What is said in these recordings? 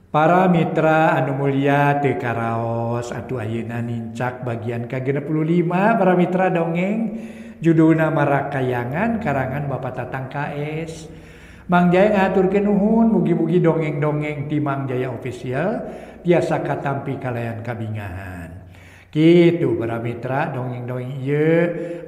Para mitra anu mulia teu karaos atuh ayeuna nincak bagian ka-65 para mitra dongeng judulna Marakayangan karangan Bapak Tatang KS. Mang Jaya ngaturkeun nuhun, mugi-mugi dongeng-dongeng ti Mang Jaya Official tiasa katampi kalayan kabingahan. Kitu para mitra dongeng-dongeng ieu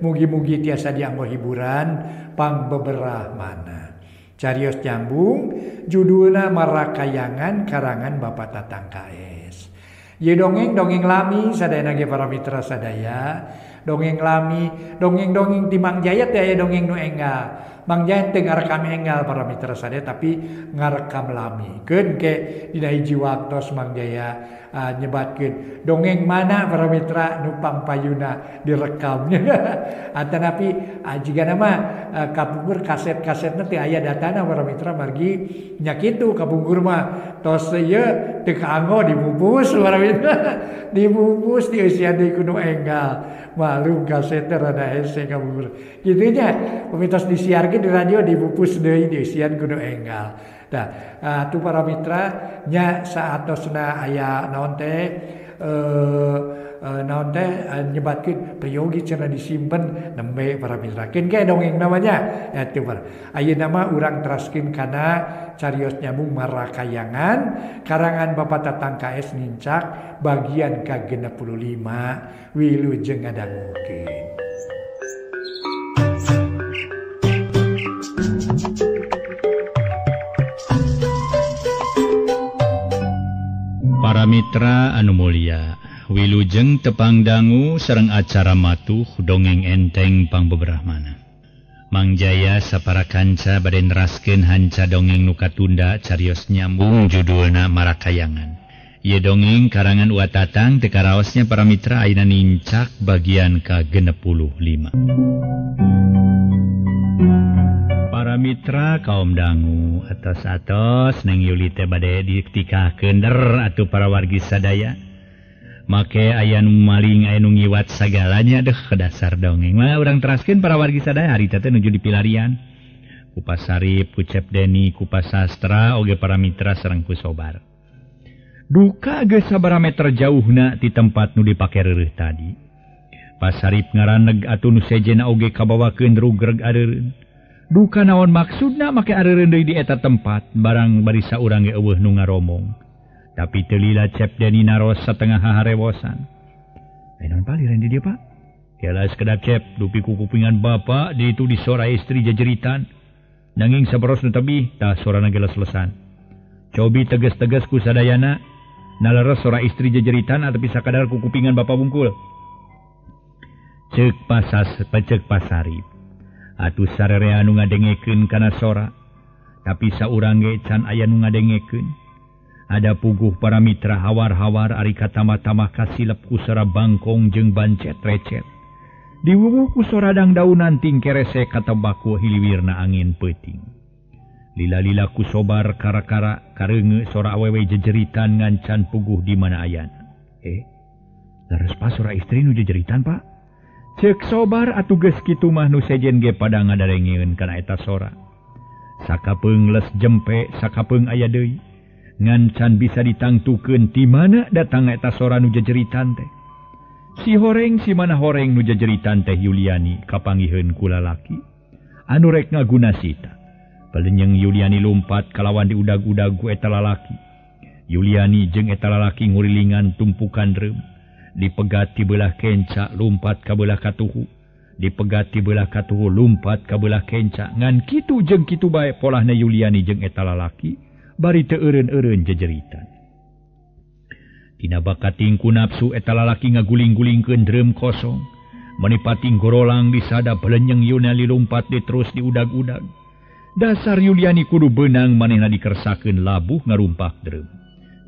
mugi-mugi tiasa dianggo hiburan pangbeberah mana. Carios nyambung judulna Marakayangan karangan Bapak Tatang KS. Ye dongeng-dongeng lami sadayana ge para mitra sadaya, dongeng lami, dongeng-dongeng ti Mang Jaya teh aya dongeng nu enggal. Mang Jaya teu ngarekam enggal para mitra sadaya tapi ngarekam lami. Keun ke dina hiji waktos Mang Jaya nyebatkeun dongeng mana para mitra nu pangpayuna direkamnya. Atanapi jigana mah kapungkur kaset-kasetna teh aya datana para mitra margi nya kitu kapungkur mah tos ieu teu kaanggo dibubus para mitra. Dibubus dieusian deui ku nu enggal. Malum kaset teh rada hese kapungkur. Kitu nya pamitos disiarkeun di radio dibupus deui dieusian ku nu enggal. Nah, atuh para mitra nya saatosna aya naon teh naon teh nyebatkeun priyogi cenah disimpen nembe para mitra. Keun ge dongeng namanya atuh para. Ayeuna mah urang teraskeun kana carios nyambung Marakayangan karangan Bapak Tatang KS nincak bagian ka-65 wilujeng ngadangukeun. Para mitra anu mulia, wilujeng tepang dangu sareng acara matuh dongeng enteng pangbeberahmana. Mang Jaya sapara kanca bade neraskeun hanca dongeng nu katunda carios nyambung judulna Marakayangan. Ieu dongeng karangan Wa Tatang teu karaosnya para mitra ayeuna nincak bagian ka-65. Para mitra kaum dangu atos-atos Neng Yuli teh bade ditikahkeun der atuh para wargi sadaya. Make aya nu maling aya nu ngiwat sagalanya deuh ke dasar dongeng. Mah urang teraskeun para wargi sadaya harita teh nuju dipilarian. Ku Pasarip, ku Cep Deni, ku Pasastra oge para mitra sareng ku Sobar. Duka geus sabaraha meter jauhna ti tempat nu dipake reureuh tadi. Pasarip ngaraneg atuh nu sejenna oge kabawakeun rugreg areureun. Duka naon maksudna make areureun deui di eta tempat barang bari saurang ge eueuh nu ngaromong. Tapi teu lila Cep Deni naros satengah haharewosan. Naon paliran di dieu Pak? Kela sekedap Cep, dupi ku kupingan bapa di itu disora istri jejeritan. Nanging sabaros nu tebih tah sorana ge les-lesan. Cobi tegas-tegas ku sadayana naleres sora istri jejeritan atapi sakadar ku kupingan bapa bungkul. Ceuk pasas peceuk Pasarip. Atuh sarerea nu ngadengekeun kana sora, tapi saurang ge can aya nu ngadengekeun. Ada puguh para mitra hawar-hawar ari katamah-tamah kasilep ku sora bangkong jeung bancet recet. Diwuwuh ku sora dangdaunan tingkerese katebaku hiliwirna angin peuting. Lila-lila ku Sobar kara-kara kareunge sora awewe jejeritan ngancan puguh di mana ayana. Leres pa sora istri nu jejeritan Pak? Ceuk Sobar atuh geus kitu mah nu sejen ge pada ngadarengeun kana eta sora. Sakapeung les jempe, sakapeung aya deui. Ngancan bisa ditangtukeun ti mana datang eta sora nu jejeritan teh. Si horeng si mana horeng nu jejeritan teh Yuliani kapangiheun ku lalaki anu rek ngaguna sita. Palenyeng Yuliani lumpat kalawan diudag-udag ku eta lalaki. Yuliani jeung eta lalaki ngurilingan tumpukan reum. Dipegat ti beulah kenca lumpat ka beulah katuhu, dipegat ti beulah katuhu lumpat ka beulah kenca. Ngan kitu jeung kitu bae polahna Yuliani jeung eta lalaki bari teu eureun-eureun jejeritan. Dina bakating ku nafsu eta lalaki ngaguling-gulingkeun drum kosong, menipating gorolang disada belenyeng Yuliani lumpat diterus diudag-udag. Dasar Yuliani kudu beunang manehna dikersakeun labuh ngarumpak drum.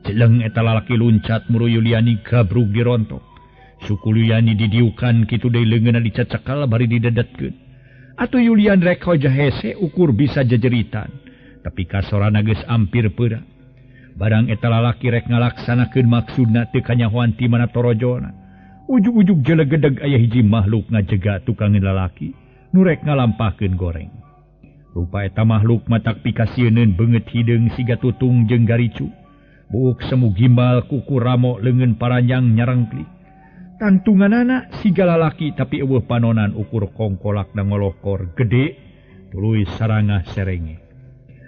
Jeleng eta lalaki luncat muru Yuliani gabrug dirontok. Suku Yuliani didiukan kitu deui leungeunna dicacakal bari didedetkeun. Atuh Yulian rek hoja hese ukur bisa jejeritan, tapi kasorana geus ampir peura. Barang eta lalaki rek ngalaksanakeun maksudna teu kanyahoan ti mana torojona. Ujug-ujug jelegedeg aya hiji makhluk ngajega tukangeun lalaki nu rek ngalampahkeun goreng. Rupa eta makhluk matak pikasieuneun beungeut hideung siga tutung jeung garicu. Buuk semu gimbal kuku ramo leungeun paranjang nyarengklik. Tangtunganana siga lalaki tapi eueuh panonan ukur kongkolak da ngolokor gede tuluy sarangah serenge.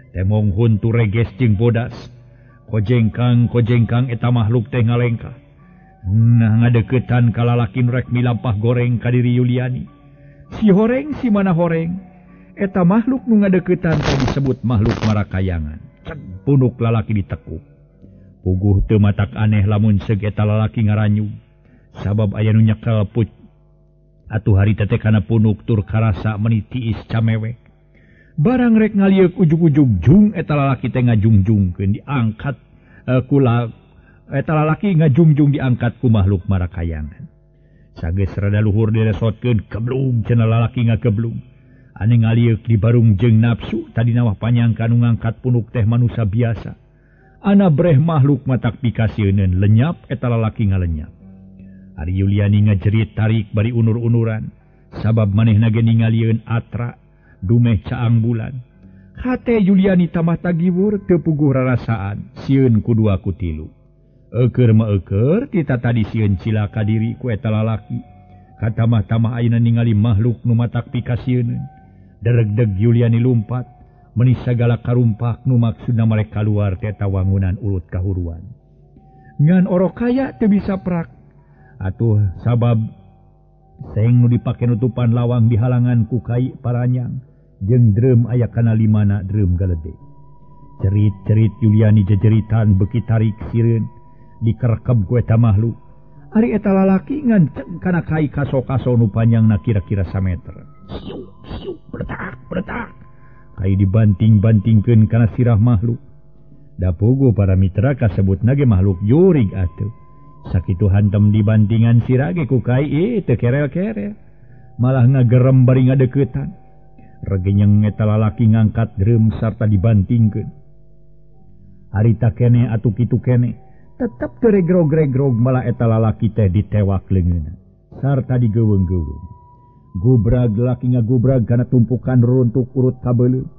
Temong huntu reges jeung bodas. Kojengkang-kojengkang eta makhluk teh ngalengkah. Nah ngadeukeutan ka lalaki nu rek milampah goreng ka diri Yuliani. Si horeng si mana horeng. Eta makhluk nu ngadeukeutan teh disebut makhluk marakayangan. Ceg punuk lalaki ditekuk. Puguh teu matak aneh lamun seug eta lalaki ngaranyug. Sabab aya nu nyekel put atuh harita teh kana punuk tur karasa meuni tiis camewek. Barang rek ngalieuk ujug-ujug jung eta lalaki teh ngajungjungkeun diangkat kula eta lalaki ngajungjung diangkat ku makhluk marakayangan. Sageus rada luhur diresotkeun geblung cenah lalaki ngageblung. Ane ngalieuk dibarung jeung nafsu tadina mah panyangka nu ngangkat punuk teh manusia biasa. Ana breh makhluk matak pikasieuneun lenyap eta lalaki ngalenyap. Ari Yuliani ngajerit tarik bari unur-unuran sabab manehna ge ningalieun atra dumeh caang bulan. Hate Yuliani tambah tagiwur teu puguh rarasaan sieun ku dua ku tilu. Eueur mah eueur tita tadi sieun cilaka diri ku eta lalaki. Katamah-tamah ayeuna ningali makhluk nu matak pikasieuneun. Deregdeg Yuliani lumpat meuni sagala karumpak nu maksudna marek kaluar ti eta wangunan urut kahuruan. Ngan orok kaya teu bisa prak. Atuh sabab seng nu dipake nutupan lawang dihalangan ku kai paranyang jeung drum aya kana limana drum galede. Cerit-cerit Yuliani jejeritan beuki tarik sireun dikerekeb ku eta makhluk. Ari eta lalaki ngan kana kai kaso-kaso nu panjangna kira-kira sameter. Siuk siuk bertak bertak. Kai dibanting-bantingkeun kana sirah makhluk. Da puguh para mitra kasebutna ge makhluk jurig atuh. Sakitu hantem dibantingan sirah ge ku kai teu kerel-kerel. Malah ngagerem bari ngadeuketan. Regenyeng eta lalaki ngangkat drum sarta dibantingkeun. Harita keneh atuh kitu keneh, tetep teu regrog-regrog malah eta lalaki teh ditewak leungeunna sarta digeuweung-geuweung. Gubrag laki ngagubrag kana tumpukan runtuk urut kabeuleuh.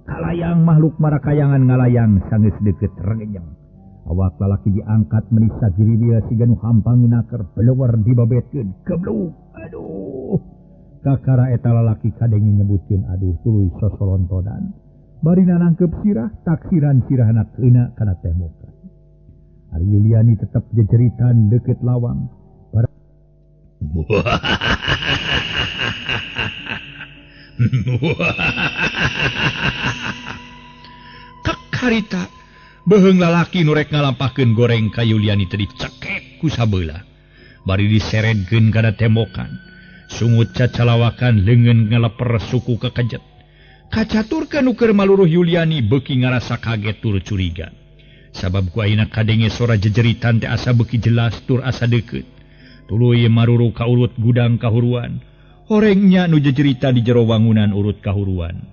Kalayang makhluk marakayangan ngalayang sanggeus deukeut regenyeng. Awak lalaki diangkat meuni sagiriwil siga nu hampang naker beleuwer dibabetkeun. Geblug. Aduh. Kakara eta lalaki kadenge nyebutkeun aduh tuluy sosolontodan. Bari nanangkeup sirah taksiran sirahna keuna kana tembokan. Ari Yuliani tetep jejeritan deukeut lawang. Kakarita beheung lalaki nu rek ngalampahkeun goreng ka Yuliani teh dicekek ku sabelah. Bari diseredkeun kana tembokan. Sungut cacalawakan leungeun ngaleper suku kekejet. Kacaturkeun nu keur maluruh Yuliani beuki ngarasa kaget tur curiga. Sabab ku ayeuna kadenge sora jejeritan teh asa beuki jelas tur asa deukeut. Tuluy maruru ka urut gudang kahuruan. Horengnya nu jejeritan di jero wangunan urut kahuruan.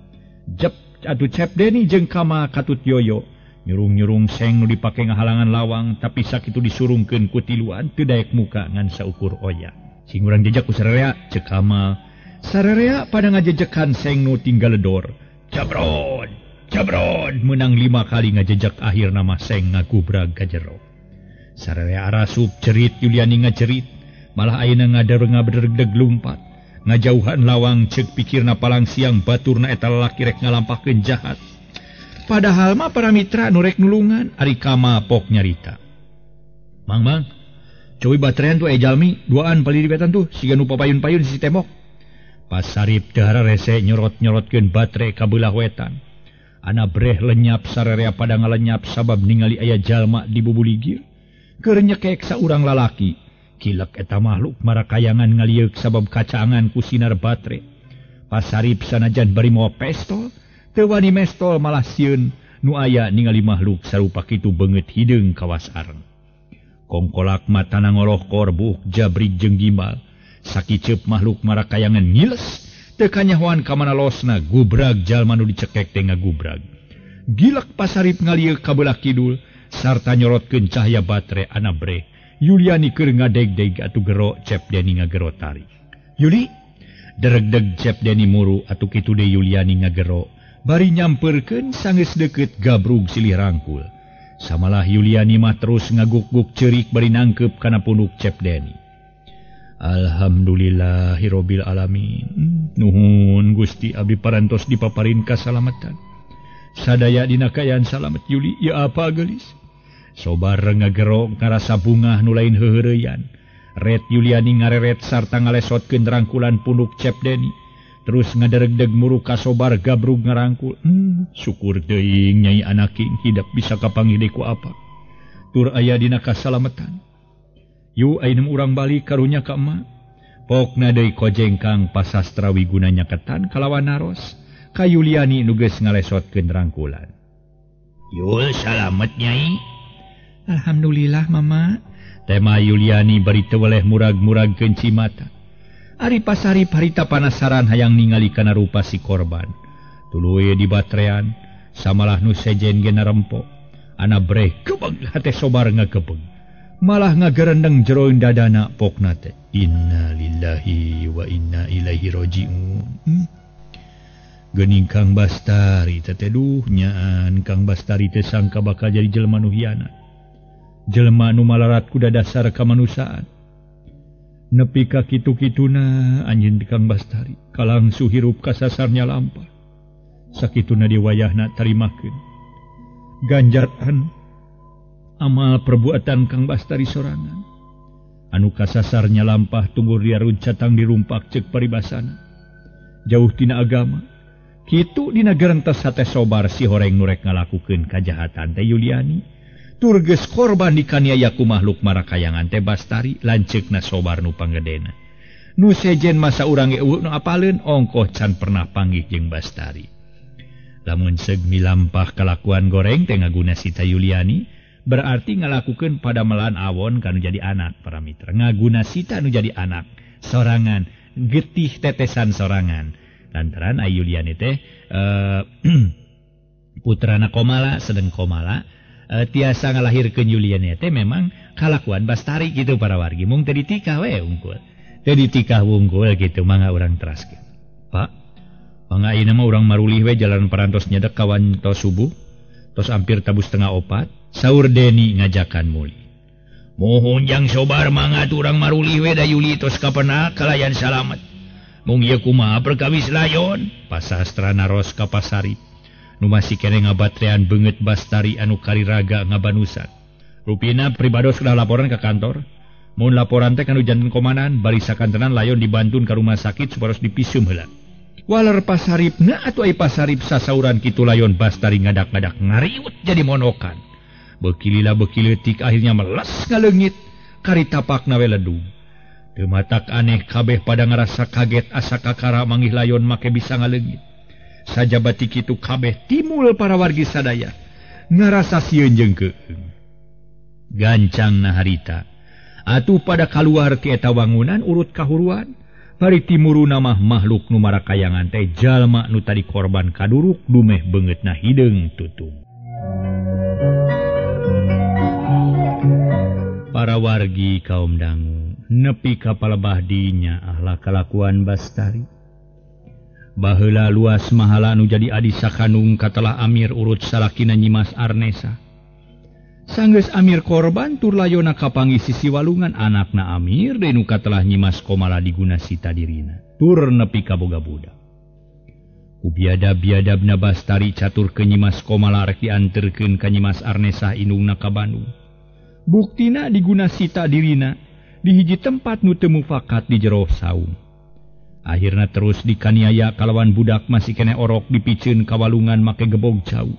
Jep atuh Cep Deni jeung Kama katut Yoyo. Nyurung-nyurung seng nu dipake ngahalangan lawang tapi sakitu disurungkeun ku tiluan teu daek muka ngan saukur oya. Sing urang jejak ku sararea ceuk Kamal. Sararea pada ngajejekan seng nu tinggal ledor. Jabrod, jabrod menang 5 kali ngajejak akhirna mah seng ngagubrag ka jero. Sararea arasup cerit Yuliani ngajerit, malah ayeuna ngadereng-ngaberdeg lumpat. Ngajauhan lawang ceuk pikirna palang siang baturna eta lalaki rek ngalampahkeun jahat. Padahal mah para mitra nu rek nulungan ari Kama pok nyarita. Mang mang, cobi baterean tuh jalmi duaan palih di wetan tuh siga nu papayun-payun sisi tembok. Pasarip teu hararese nyorot-nyorotkeun batere ka beulah wetan. Ana breh lenyap sararea pada ngalenyap sabab ningali aya jalma di bubuligir. Keur nyekek saurang lalaki. Kilek eta makhluk marakayangan ngalieuk sabab kacaangan ku sinar batere. Pasarip sanajan bari mawa pestol, teu wani mestol malah sieun nu aya ningali makhluk sarupa kitu beungeut hideung kawas areng. Kongkolak matana ngorokor buuk jabrig jeung gimbal. Sakiceup makhluk marakayangan ngiles, teu kanyahoan ka mana losna gubrag jalma nu dicekek teh ngagubrag. Gilek Pasarip ngalieuk ka beulah kidul sarta nyorotkeun cahaya batere ana breh. Yuliani keur ngadegdeg atuh gero Cep Deni ngagero tarik. Yuli deregdeg Cep Deni muru atuh kitu deui Yuliani ngagero. Bari nyamperkeun sanggeus deukeut gabrug silih rangkul. Samalah Yuliani mah terus ngaguk-guk ceurik bari nangkeup kana punuk Cep Deni. Alhamdulillahirabbil alamin. Nuhun Gusti abdi parantos dipaparin kasalamatan. Sadaya dina kaayaan salamet Yuli, ieu apa geulis. Sobar ngagero ngarasa bungah nu lain heuheureyan. Ret Yuliani ngareret sarta ngalesotkeun rangkulan punuk Cep Deni. Terus ngaderegdeg muruk ka Sobar gabrug ngarangkul. Syukur teuing Nyai Anaking hidep bisa kapanggih deui ku apa. Tur aya dina kasalametan. Yu ayeuna urang balik karunya ka emak. Pokna deui kojengkang pasastra wiguna nyaketan kalawan naros ka Yuliani nu geus ngalesotkeun rangkulan. Yul salamet Nyai. Alhamdulillah Mama. Tema Yuliani bari teu weleh murag-muragkeun cimata. Ari Pasarip harita panasaran hayang ningali kana rupa si korban. Tuluy dibatrean samalah nu sejen ge narempo. Ana breh gebeg hate Sobar ngagebeg. Malah ngagerendeng jeroin dadana pokna teh. Innalillahi wa inna ilaihi rajiun. Geuning Kang Bastari teh duh nyaan Kang Bastari teh sangka bakal jadi jelema nu hianat. Jelema nu malarat kuda dasar kamanusiaan. Nepi ka kitu-kituna anjeun Kang Bastari kalangsu hirup kasasarnya lampah. Sakituna diwayahna tarimakeun ganjaran amal perbuatan Kang Bastari sorangan. Anu kasasarnya lampah tunggur diaruncatang dirumpak ceuk paribasana. Jauh tina agama. Kitu dina gerentas hate Sobar si horeng nu rek ngalakukeun kajahatan teh Yuliani. Tur geus korban dikaniaya ku makhluk marakayangan teh Bastari lanceukna Sobar nu panggedena. Nu sejen masa urang ge eueuh nu apaleun ongkoh can pernah panggih jeung Bastari. Lamun seug milampah kalakuan goreng teh ngaguna sita Yuliani berarti ngalakukeun padamelan awon kanu jadi anak para mitra. Ngaguna sita nu jadi anak sorangan, getih tetesan sorangan. Lantaran ai Yuliani teh putrana Komala sedeng Komala tiasa ngalahirkeun Yuliani teh memang kalakuan Bastari gitu para wargi. Mung teu ditikah we unggul. Teu ditikah wungkul gitu mangga urang teraskeun. Pak, mangga ayeuna mah urang marulih we jalan parantos nyedek kawan tos subuh. Tos hampir tabu 3:30. Saur Deni ngajakan muli. Mohon jang Sobar mangga urang marulih we da Yuli tos kapenak kalayan salamet. Mung ieu kumaha perkawis layon? Pasastra naros ka Pasarip. Nu masih kene ngabatrean beungeut Bastari anu kariraga ngabanusan. Rupina pribados kedah laporan ke kantor. Mun laporan teh kanu janten komandan bari sakantenan layon dibantun ka rumah sakit supados dipisum heula. Waler Pasaripna atuh ai Pasarip sasauran kitu layon Bastari ngadak-ngadak ngariut jadi monokan. Beuki lila beuki leutik akhirnya meles ngaleungit kari tapakna we ledung. Teu matak aneh kabeh pada ngarasa kaget asa kakara manggih layon make bisa ngaleungit. Sajabati kitu kabeh timul para wargi sadaya ngarasa sieun jeung keung. Gancangna harita atuh pada kaluar ti eta wangunan urut kahuruan. Bari timuruna mah makhluk nu marakayangan teh jalma nu tadi korban kaduruk dumeh beungeutna hideung tutung. Para wargi kaum dangu nepi ka palebah dinya ahlah kalakuan Bastari. Baheula luas mahala nu jadi adi sakanung katelah Amir urut salakina Nyimas Arnesa. Sanggeus Amir korban tur layona kapanggih sisi walungan anakna Amir deui nu katelah Nyimas Komala diguna sita dirina. Tur nepi ka boga budak. Ku biadab-biadabna Bastari catur ke Nyimas Komala rek dianterkeun ka Nyimas Arnesa indungna ka Bandung. Buktina diguna sita dirina di hiji tempat nu teu mufakat di jero saung. Akhirna terus dikaniaya kalawan budak masih kene orok dipiceun ka walungan make gebog cau.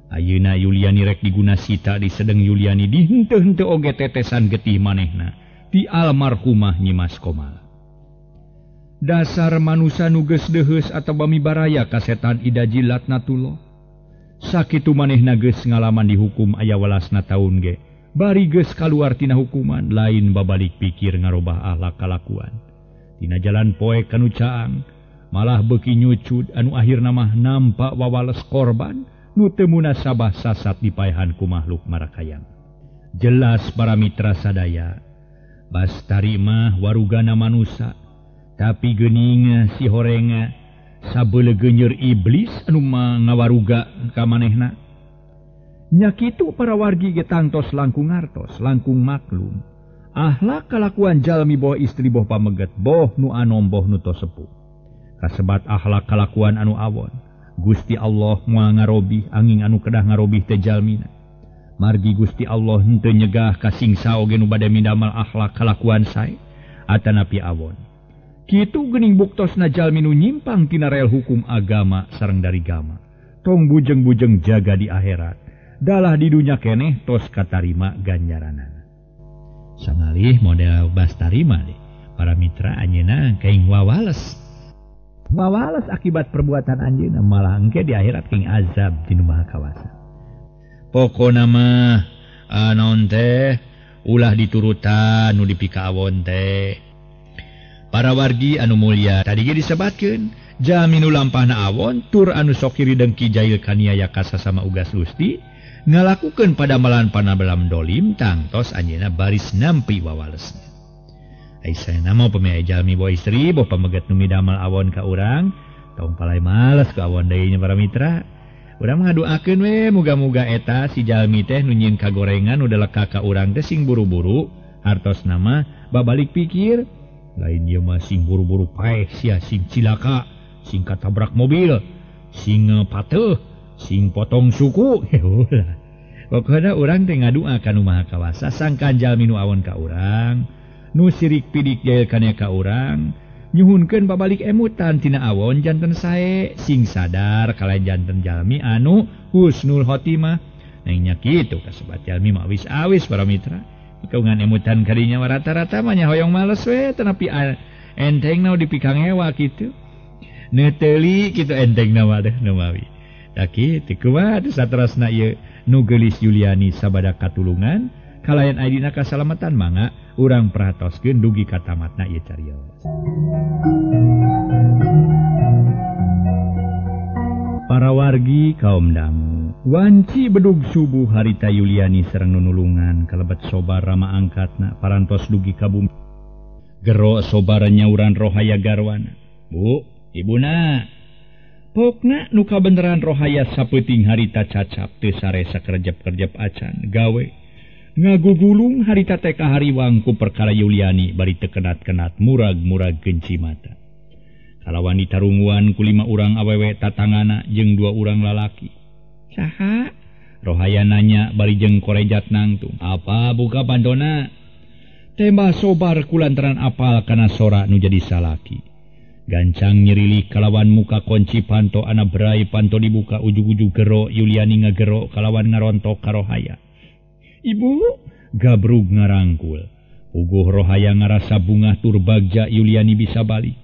Ayeuna Yuliani rek diguna sita di sedeng Yuliani dihenteu-henteu oge tetesan getih manehna ti almarhumah Nyimas Komala. Dasar manusa nu geus deuheus atawa mibaraya ka setan ida jilatnatullah. Sakitu manehna geus ngalaman dihukum aya welasna taun ge. Bari geus kaluar tina hukuman lain babalik pikir ngarobah ahlak kalakuan. Tina jalan poe kanu caang malah beuki nyucud anu akhirna mah nampak wawales korban nu teu munasabah sasat dipaehan ku makhluk marakayang. Jelas para mitra sadaya, Bastari mah warugana manusa, tapi geuning si horenga sabeulegeuneur iblis anu ngawaruga ka manehna. Nya kitu para wargi ge tangtos langkung ngartos, langkung maklum. Ahlak kalakuan jalmi boh istri boh pameget boh nu anom boh nu tos sepuh. Kasebat ahlak kalakuan anu awon. Gusti Allah moal ngarobih angin anu kedah ngarobih teh jalmina. Margi Gusti Allah henteu nyegah kasingsa oge nu bade midamel akhlak kalakuan sae atanapi awon. Kitu geuning buktosna jalmi nu nyimpang tina rel hukum agama sareng dari gama. Tong bujeng-bujeng jaga di akhirat. Dalah di dunya keneh tos katarima ganjaranana. Samalih model bastarima deh. Para mitra anjeunna kaing wawales. Wawales akibat perbuatan anjeunna malah engke di akhirat kaing azab di nu Maha Kawasa. Pokona mah naon teh ulah diturutan nu dipikaawon teh. Para wargi anu mulya tadi ge disebatkeun jalmi nu lampahna awon tur anu sok kiri dengki jail kaniaya kasasama ugas Gusti ngalakukeun padamalan panabelam dolim tangtos anjeunna baris nampi wawalesna. Ai saena mah upami aya jalmi boh istri boh pameget nu midamel awon ka urang tong palai males ku awon deui nya para mitra. Urang ngadoakeun we muga-muga eta si jalmi teh nu nyieun kagorengan nu deleka ka urang teh sing buru-buru hartosna mah babalik pikir lain ieu mah sing buru-buru paeh sia sing cilaka sing katabrak mobil sing pateuh sing potong suku. Pokona urang teh ngadua ka nu Maha Kawasa sangkan jalmi nu awon ka urang nu sirik pidik jail kana ka urang nyuhunkeun babalik emutan tina awon janten sae sing sadar kalayan janten jalmi anu husnul khotimah. Neng nya kitu kasebat jalmi mah awis-awis para mitra kaungan emutan kadinya rata-rata mah nya hoyong males we tenapi entengna dipikangewa kitu neuteli kitu entengna mah deh nu mawi. Da kitu kumaha teh saterasna ieu nu geulis Yuliani sabada katulungan kalayan aidina kasalamatan mangga urang perhatoskeun dugi ka tamatna ieu cariyos. Para wargi kaum dangu, wanci bedug subuh harita Yuliani sareng nunulungan kalebet sobar rama angkatna parantos dugi ka bumi. Gero sobar nyauran Rohaya garwana. Bu, ibuna. Pokna nu kabeneran Rohaya sapeuting harita cacap teu saresa kerjep-kerjep acan gawe. Ngagugulung harita teh kahariwang ku perkara Yuliani bari teu kenat-kenat murag-murag genci mata. Kalawan ditarunguan ku 5 urang awewe tatangana jeung 2 urang lalaki. Saha? Rohaya nanya bari jeung korejat nangtung. Apa buka pantona? Tembah sobar kulantaran apal kana sora nu jadi salaki. Gancang nyerilik kalawan muka kunci panto ana berai panto dibuka ujug-ujug gero Yuliani ngagero kalawan ngarontok ka Rohaya. Ibu gabrug ngarangkul. Puguh Rohaya ngarasa bungah tur bagja Yuliani bisa balik.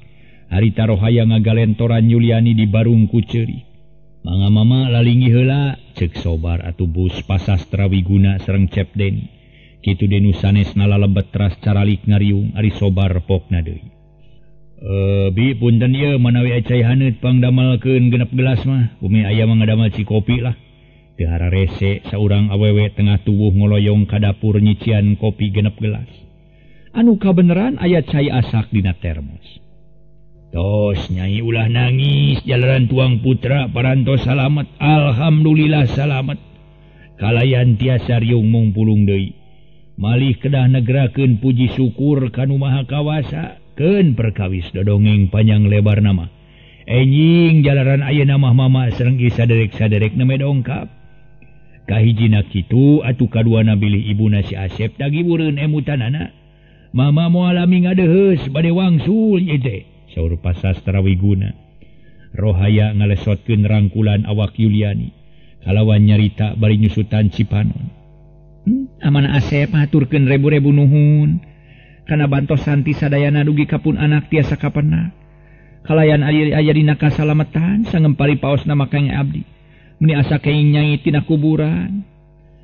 Harita Rohaya ngagalentoran Yuliani di barung ku ceurik. Mangga mama lalingi heula ceuk sobar atuh bus pasastra wiguna sareng Cep Deni. Kitu denu sanesna lalebet teras caralik ngariung ari sobar pokna deui. Bi punten ieu manawi cai haneut pangdamelkeun 6 gelas mah. Bumi aya mah ngadamel cikopi lah. Teu hararese saurang awewe tengah tubuh ngoloyong ka dapur nyician kopi 6 gelas. Anu kabeneran aya cai asak dina termos. Tos nyai ulah nangis jalaran tuang putra parantos salamet alhamdulillah salamet. Kalayan tiasa riung mung pulung deui. Malih kedah negerakeun puji syukur ka nu Maha Kawasa keun perkawis dodongeng panjang lebar nama. Enjing jalaran ayeuna mah mama sareng saderek-saderek neme dongkap. Kahijina kitu atuh kaduana bilih ibuna si Asep dagibureun emutanana. Mama moal lami ngadeheus bade wangsul ieu teh. Saur pasastra wiguna. Rohaya ngalesotkeun rangkulan awak Yuliani kalawan nyarita bari nyusutan cipanon. Amana Asep haturkeun rebu-rebu nuhun kana bantosan ti sadayana dugi ka pun anak tiasa kapenak. Kalayan aya dina kasalametan sangempari paosna makang abdi. Meni asa keing nyai tina kuburan.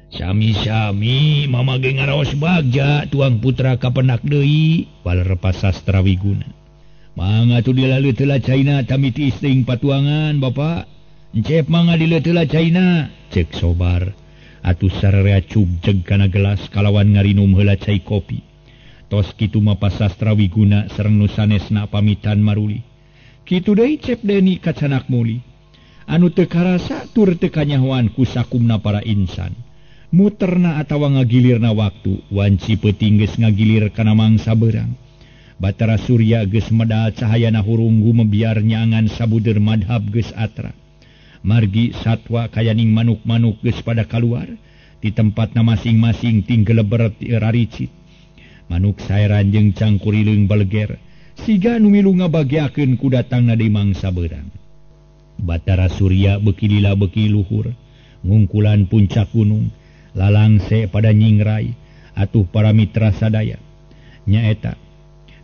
Sami-sami mama ge ngaraos bagja tuang putra kapenak deui waler pasastra wiguna. Mangga tu dilalu telah China tamiti istring patuangan bapak. Encep mangga dilalu telah China cek sobar. Atuh sararea cug-jeg kana gelas kalawan ngarinum heula cai kopi. Tos kitu mah pasastra wiguna sareng nu sanesna pamitan maruli. Kitu deui Cep Deni kacanak muli. Anu teu karasa tur teu kanyahoan ku sakumna para insan. Muterna atawa ngagilirna waktu, wanci peuting geus ngagilir kana mangsa beurang. Batara Surya geus medal cahayana hurung gumebiar nyangan sabuder madhab geus atra. Margi satwa kayaning manuk-manuk geus pada kaluar di tempatna masing-masing tinggeleber raricit. Manuk saeran jeung cangkurileung baleger, siga nu milu ngabageakeun ku datangna deui mangsa beurang. Batara Surya beuki lila beuki luhur, ngungkulan puncak gunung, lalangse pada nyingrai, atuh para mitra sadaya. Nyaeta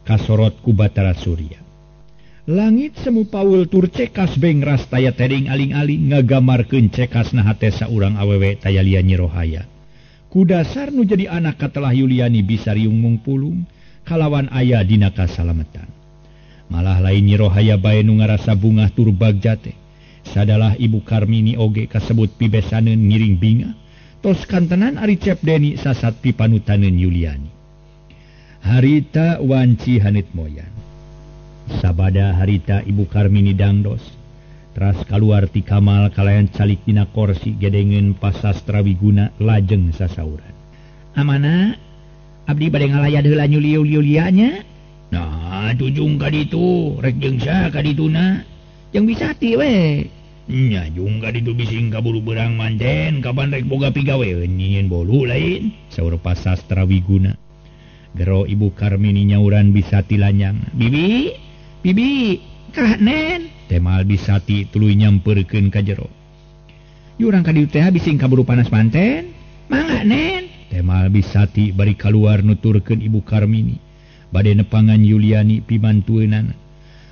kasorot ku Batara Surya. Langit semu paul tur cekas bengras taya tering aling-aling ngagamarkeun cekasna hate saurang awewe taya lia Nyi Rohaya. Ku dasar nu jadi anak katelah Yuliani bisa riung mungpulung kalawan aya dina kasalametan. Malah lain Nyi Rohaya bae nu ngarasa bungah tur bagja teh. Sadalah Ibu Karmini oge kasebut pibesaneun ngiring bingah. Tos kantenan ari Cep Deni sasat pipanutaneun Yuliani. Harita wanci hanit moyan. Sabada harita Ibu Karmini dangdos. Teras kaluar ti kamal kalayan calik dina korsi gedengeun pasastra wiguna lajeng sasauran. Amana abdi bade ngalayad heula nyuliu-liulia nya. Nah, tujung ka ditu, rek jeung saha ka dituna? Jeung Bisati we. Nya jung ka ditu bising kaburu beurang manten, kapan rek boga pigawe nyieun bolu lain. Saur pasastra wiguna. Gero Ibu Karmini nyauran Bisati lanyang. Bibi, bibi, kah nen? Temal Bisati tuluy nyamperkeun ka jero. Jurang ka ditu teh bising kaburu panas manten. Mangga nen? Temal Bisati bari kaluar nuturkeun Ibu Karmini. Bade nepangan Yuliani pimantueunana.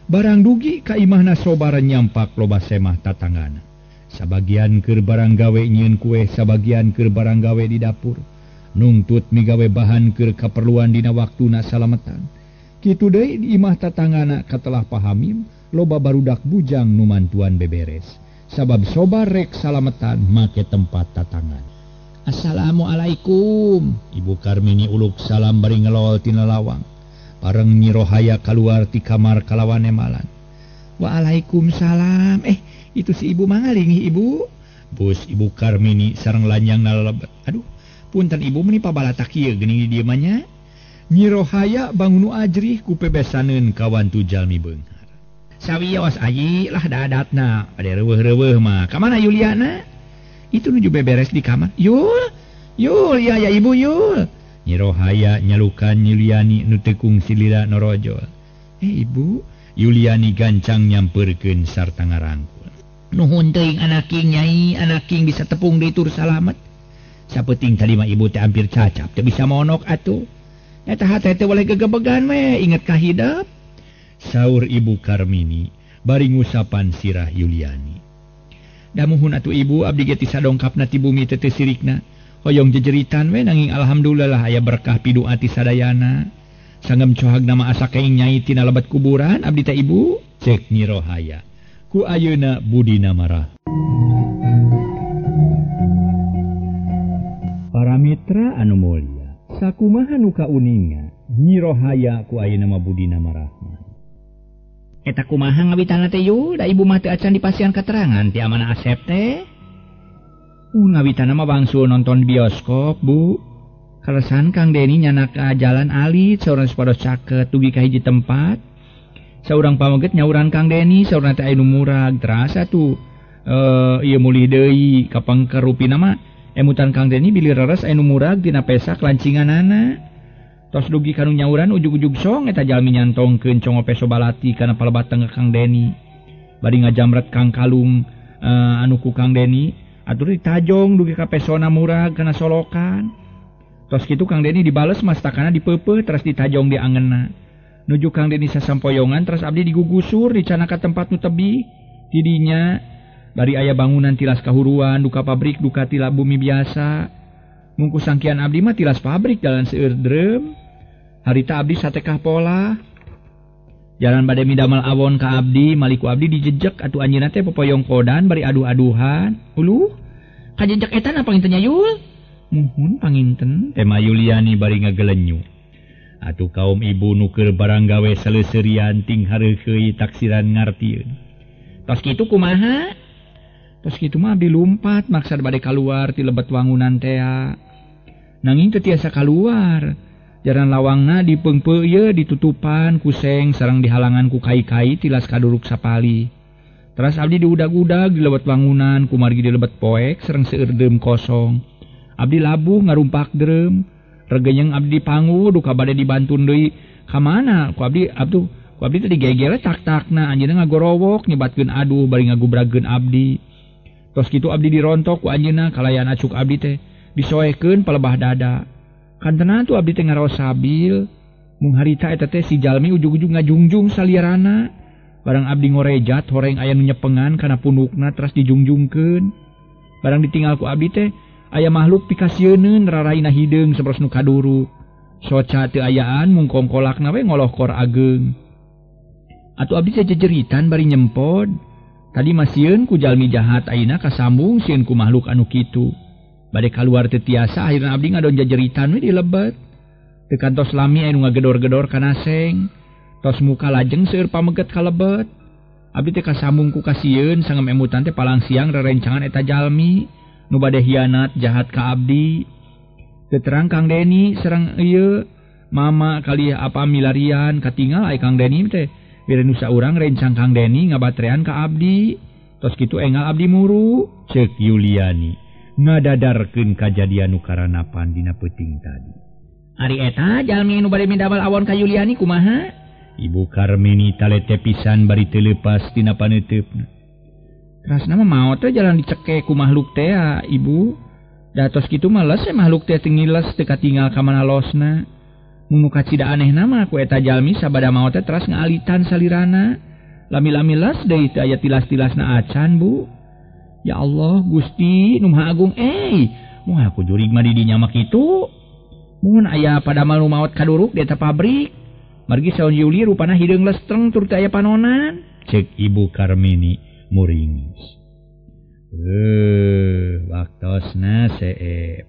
Barang dugi ka imahna sobara nyampak loba semah tatanggana. Sabagian keur barang gawe nyieun kue, sabagian keur barang gawe di dapur. Nungtut migawe bahan keur kaperluan dina waktuna salametan. Kitu deui di imah tatanggana katelah pahamim loba barudak bujang nu mantuan beberes. Sabab sobar rek salametan make tempat tatangan. Assalamualaikum. Ibu Karmini uluk salam bari ngelol tina lawang. Bareng Nyi Rohaya kaluar ti kamar kalawan emalan. Waalaikumsalam. Itu si ibu mangalingih ibu. Bus Ibu Karmini sareng lanyang nalebet. Aduh, punten ibu meni pabalatak ieu geuning di dieu mah nya. Nyi Rohaya bangun nu ajrih ku pebesaneun kawantu jalmi beunghar. Sawios ayi lah dadatna, ade reuweuh-reuweuh mah. Ka mana Yuliana? Itu nuju beberes di kamar. Yul, Yul, ya ya ibu Yul. Nyi Rohaya nyalukan Yuliani nu teu kungsi lila norojol. Ibu, Yuliani gancang nyamperkeun sarta ngarangkul. Nuhun teuing anaking nyai, anaking bisa tepung deui tur salamet. Sapeuting tadi mah ibu teh hampir cacap, teu bisa monok atuh. Eta hate teh boleh gegebegan we, inget ka hidep. Saur Ibu Karmini bari ngusapan sirah Yuliani. Damuhun atuh ibu abdi ge ti sadongkapna ti bumi teh teu sirikna. Hoyong jejeritan we nanging alhamdulillah aya berkah pidua ti sadayana. Sanggem cohagna mah asa kaing nyai tina lebet kuburan abdi teh ibu. Cek Nyi Rohaya. Ku ayeuna budina marah. Para mitra anu mulia, sakumaha nu kauninga Nyi Rohaya ku ayeuna mah budina marahman. Eta kumaha ngawitanna teh yu, da ibu mah teu acan dipasihan katerangan ti amana Asep teh. Ngawitanna mah bangsul nonton bioskop, Bu. Kalesan Kang Deni nyanak ka jalan alit saurang supados caket dugi ka hiji tempat. Saurang pameget nyauran Kang Deni, saurang teh aya nu murag terasa tuh. Ieu mulih deui ka pangkerupina mah emutan Kang Deni bilih reres aya nu murag dina pesak lancinganana. Tos dugi ka nu nyauran ujug-ujug song eta jalmi nyantongkeun congo peso balati kana palebateng ka Kang Deni. Bari ngajamret Kang Kalung anu ku Kang Deni. Atur ditajong dugi ka pesona murag kana solokan. Tos kitu Kang Deni dibales mastakana dipeupeuh teras ditajong di angenna. Nuju Kang Deni sasampoyongan teras abdi digugusur dicana ka tempat nu tebih. Tidinya bari aya bangunan tilas kahuruan duka pabrik duka tila bumi biasa. Mungku sangkian abdi mah tilas pabrik jalan seueur dreum. Harita abdi satekah pola. Jalan bade midamel awon ka abdi, maliku abdi dijejek atuh anjeunna teh popoyong kodan bari adu-aduhan. Uluh, kajejek eta na panginten nya Yul? Muhun panginten, tema Yuliani bari ngagelenyu. Atuh kaum ibu nu keur barang gawe saleuserian ting hareukeui taksiran ngartieun. Tos kitu kumaha? Tos kitu mah abdi lumpat maksad bade kaluar ti lebet wangunan tea. Nanging teu tiasa kaluar. Jaran lawangna dipeungpeu ieu ditutupan ku seng sareng dihalangan ku kai-kai tilas kaduruk sapali. Teras abdi diudag-udag di lebet wangunan kumargi di lebet poek sareng seueur deum kosong. Abdi labuh ngarumpak dereum. Regenyeng abdi dipangu duka bade dibantun deui. Ka mana ku abdi abdu ku abdi teh digegele tak-takna anjeunna ngagorowok nyebatkeun aduh bari ngagubrageun abdi. Tos kitu abdi dirontok ku anjeunna kalayan acuk abdi teh disoekeun palebah dada. Kantenan tuh abdi teh ngaraos sabil mung harita eta teh si jalmi ujug-ujug ngajungjung saliarana. Barang abdi ngorejat horeng aya nu nyepengan kana pundukna teras dijungjungkeun. Barang ditinggal ku abdi teh aya makhluk pikasieuneun raraina hideung sapertos nu kaduruk. Soca teu ayaan mung kongkolakna we ngolohkor ageung. Atuh abdi teh jejeritan bari nyempod. Tadi mah sieun ku jalmi jahat ayeuna kasambung sieun ku makhluk anu kitu. Bade kaluar teu tiasa akhirna abdi ngadon jejeritan we di lebet. Teu kantos lami aya nu ngagedor-gedor kana seng. Tos muka lajeng seueur pameget ka lebet. Abdi teh kasambung ku kasieun sangem emutan teh palang siang rerencangan eta jalmi nu bade hianat jahat ka abdi. Terang Kang Deni serang ieu mama kali apa milarian katingal ai Kang Deni teh bere nu saurang rencang Kang Deni ngabatrean ka abdi. Tos kitu engal abdi muru ceuk Yuliani ngadadarkeun kajadian nu karanapan dina peuting tadi. Ari eta jalmi nu bade midamel awon ka Yuliani kumaha? Ibu Karmini talete pisan bari teu leupas tina paneuteup. Rasna mah maot teh jalan diceke ku makhluk teh ibu. Da tos kitu mah les makhluk teh teu ngiles teu katingal ka mana losna. Mun nu kacida anehna mah ku eta jalmi sabada maot teh teras ngaalitan salirana. Lami-lami les deui teu aya tilas-tilasna acan, Bu. Ya Allah, Gusti nu Maha Agung moal ku jurig mah di dinya mah kitu. Mun aya padamal nu maot kaduruk di eta pabrik. Margi saun Yuli rupana hideung lestreng tur teu aya panonan. Ceuk Ibu Karmini muringis. Waktosna seep.